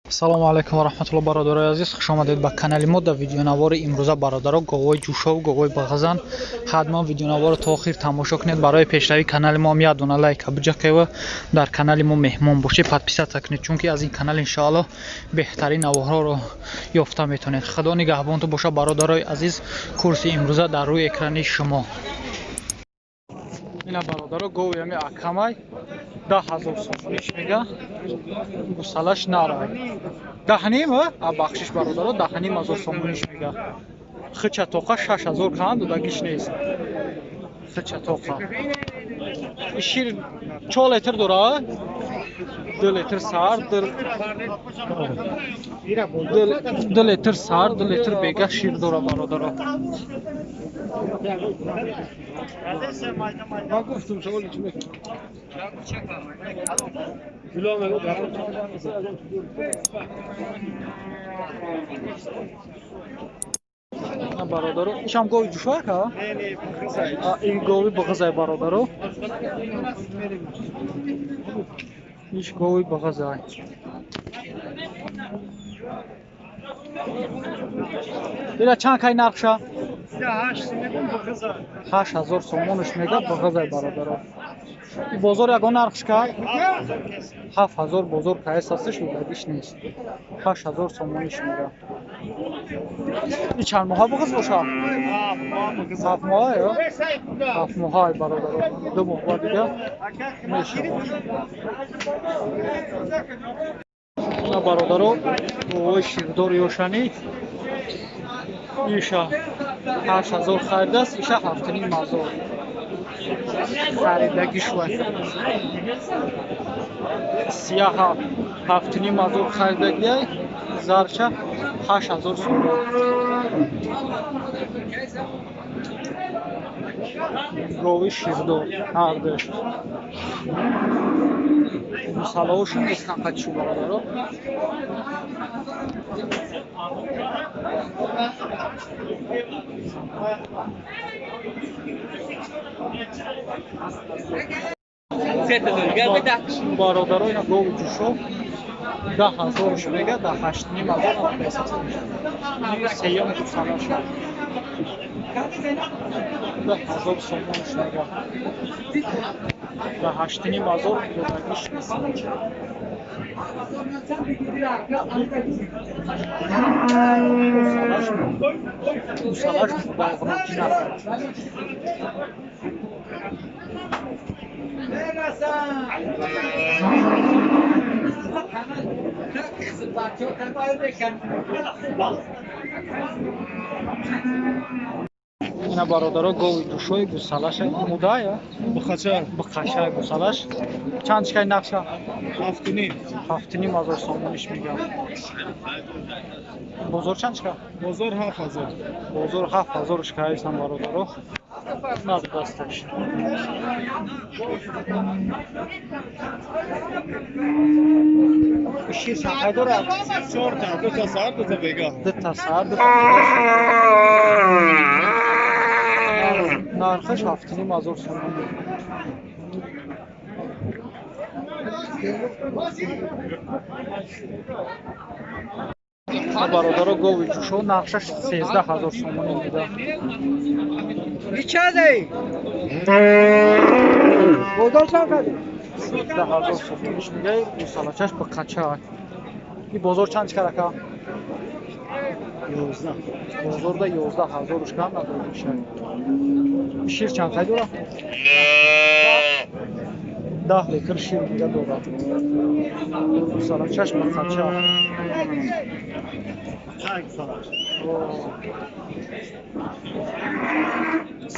Салому алайкум ва раҳматуллоҳ, бародарои азиз, хуш омадед ба канали мо. Дар видеонавори имрӯза, бародаро, говои ҷӯшов, говои бағазан. Ҳатман видеонаворро то охир тамошо кунед. Барои пешравии канали мо як дона лайка биҷақева, дар канали мо меҳмон бошед, подписаться кунед, чунки аз ин канал иншоаллоҳ беҳтарин наворҳоро ёфта метавонед. Худо нигаҳбонтон бошад, бародарои азиз. Курси имрӯза дар рӯи экрани шумо. Ина, бародаро, гови ами акамай 10 000 сомониш мега, гусалаш нарай. Даҳним, а бахшиш, бародаро, 10 500 сомониш мега. Хича тоқа 6000 кан додагиш нест. Хича тоқа. Шир 4 литр дора? 2 литр сар, 2 литр сар, 2 литр бега шир дора, бародаро. Ман гуфтум, шумо чӣ мекунед? Бародаро, ишам гови ҷушак, а? Ин гови бағазай, бародаро. Иш гови бағазай. Ира чанд кай нархша? 8000 сомонаш мега, бағазай, бародаро. И бозор ягон нархш кай? 7000 бозор кайс ҳасташ, додагиш нест. 8000 сомониш мега. И чанд моҳа бағаз боша? 7 моҳа ё? 7 моҳа, бародаро. 2 моҳ ба дига мешавад. Бародаро, говои ширдор ёшани иша 8000 харидааст, иша 7500 харидагишва. Сияҳа 7500 харидагиай, зарча 8000 сомон. Гови ширдор ҳардуш. Гусалаҳошон нестан қадишу, бародаро. Бародаро, ина гови ҷӯшо 10 000-ш мега, да 8500 сеюм гусалаша. 10 000 сомонш мега. Да 8500 додагиш нест. Гусалаш бағроки накард. Ина, бародаро, гови душои гусалаша мудая? Бухача. Бухача гусалаш. Чанд чикай нақша? 7,5. 7500 сомониш мега. Бозор чанд чика? Бозор 7000. Бозор 7000 шикаисам, бародаро. Наз дасташ. Шир чанд дорад? Чор та, ду та сар, ду та бега. Ду та сар, ду та. Нархаш 7500 сомон. Бародаро, гови ҷӯшо нархшаш 13 000 сомонӣ меда. 13 000 сомониш мега, гусалачаш ба қача. И бозор чанд чикар, ака? 11. Бозорда 11 000 кам надодишад. Шир чанд қай дорад? 10 литр шир мега дорад. Гусалачаш ба қача.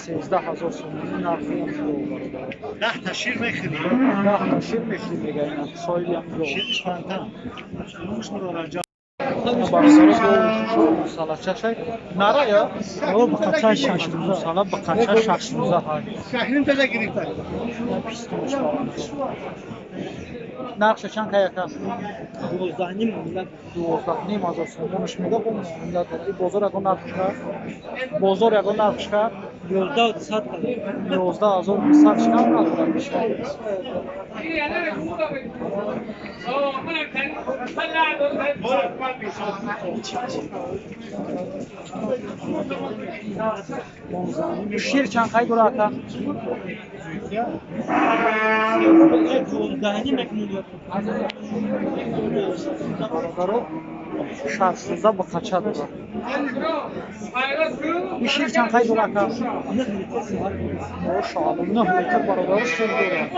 13 000 сомонӣ нархи ам гов, бародар. 10 та шир мехӯрӣ. 10 та шир мехӯрӣ, мега ина соҳиби ам гов. Шириш фонтан. Нӯш мурораҷа. Бародаро, гови гусалачашай нара ё? О, бақача 6 рӯза. Гусала бақача 6 рӯза ҳай. Шаҳрин таза гирифта. Пистонш бародар. Нархша чанд кай ака? 12,5 муомила. 12,5 ҳазор сомонаш мега, бо муомила дорад. И бозор ягон нархш кард? Бозор ягон нархш кард? 11,200 кард. 11 200 шикан надорад бишка. Шир чанд қай дора ака? 12,5. Бародаро, 6 рӯза ба қача дорад. И шир чанд қай дора ака? Мошоалло, 9 литр, бародаро, шир дорад.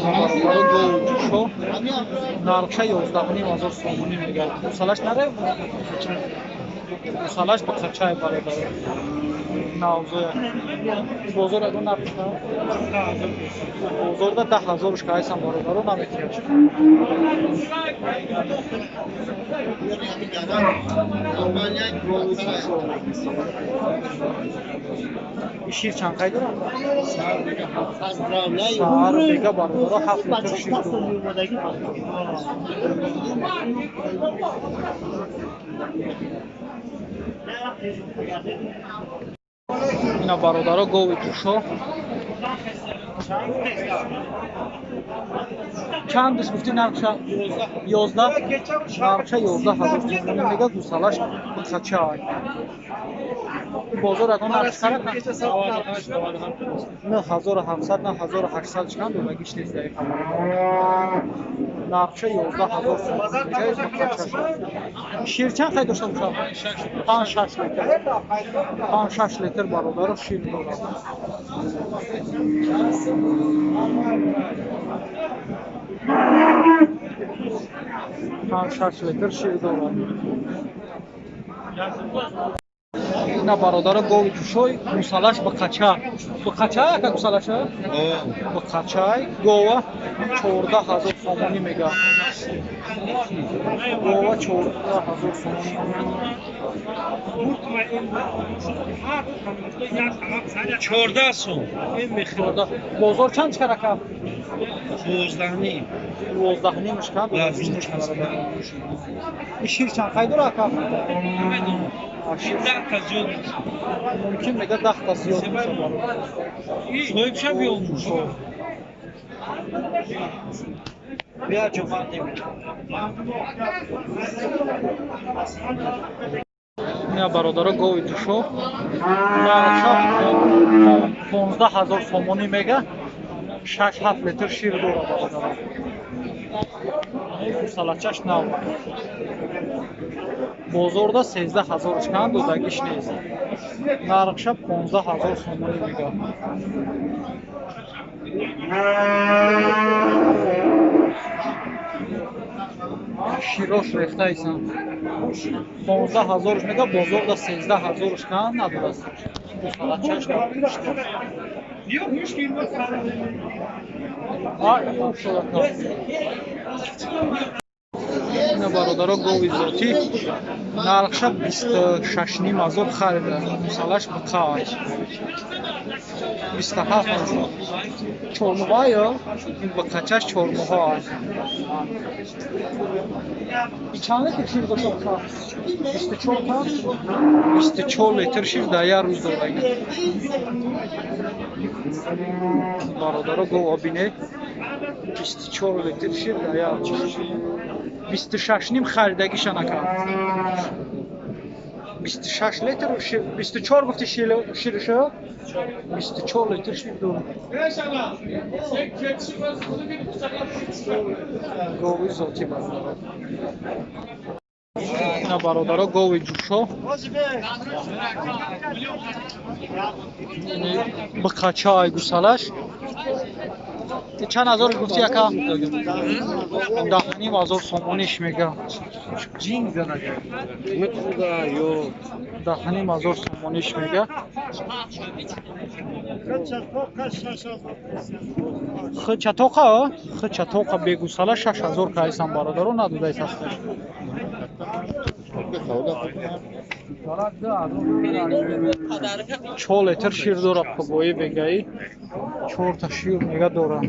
Бародаро, гову ҷӯшо нархша 11,5 ҳазор сомонӣ мегӯяд. Гусалаш наре, гусалаш ба қачай, бародаро. Навзоя. Бозор ягон нарх бозорда 10 ҳазоруш кайсам, бародаро, наметиҳад. И шир чанд қай дорад? Саҳар бега, бародаро, 7 литр шир дорад. Ина, бародаро, гови ҷӯшо чанд дис гуфтӣ нархша? 11. Нархша 11 ҳазор сомонӣ мега, гусалаш қачай. Бозор ягон нарх кара? 9700, 9800 чанд додагиш нест. Нархша 11 ҳазор сомонӣ мега. Шир чанд қай дошта бошад? 5-6 литр, 5-6 литр, бародаро, шир дорад. 5-6 литр шир дорад. Ина, бародаро, гови ҷӯшой, гусалаш ба қача, ба қача яка, гусалаша ба қачай. Гова 14 ҳазор сомонӣ мега. Гова 14 ҳазор сомонӣ. 14 сом. Бозор чанд чикар, ака? 12,5. 12,5 шикан. И шир чанд қай дора, ака? 10 та зиёд. Мумкин, мега, 10 та зиёд. Соҳибша биёмуш. Бия ҷумъа. Ина, бародаро, гови ҷӯшо нархша 15 ҳазор сомонӣ мега, 6-7 литр шир дора, бародаро. Гусалачаш нав. Бозорда 13 ҳазор чанд додагиш нест. Нархша 15 ҳазор сомонӣ мега. Широш рехтаисан. 15 ҳазорш мега, бозорда 13 ҳазорш кан надорад. Гусалачаш нав. А, ина, бародаро, гови зотӣ нархша 26,5 ҳазор харида, гусалаш биқай. 27 ҳазор. Чормоҳа ё ин биқачаш чормоҳа. Чанд литр шир дошта боша? 24 та, 24 литр шир дар як рӯз дора. Бародаро, гова бинед, 24 литр шир дар як рӯз. 26,5 харидагиша накард. 26 литр шир, 24 гуфти шириша, 24 литр шир дорад гови зотӣ, бародаро. Ина, бародаро, гови ҷӯшо биқачаай, гусалаш. Чанд ҳазор гуфти, ака? 10,5 ҳазор сомониш мега. 10,5 ҳазор сомониш мега. Хчатоқа, хчатоқа бегусала 6 ҳазор кайсан, бародаро, надодай састаш. 4 литр шир дора, погои бегаи чорта шир мега дора.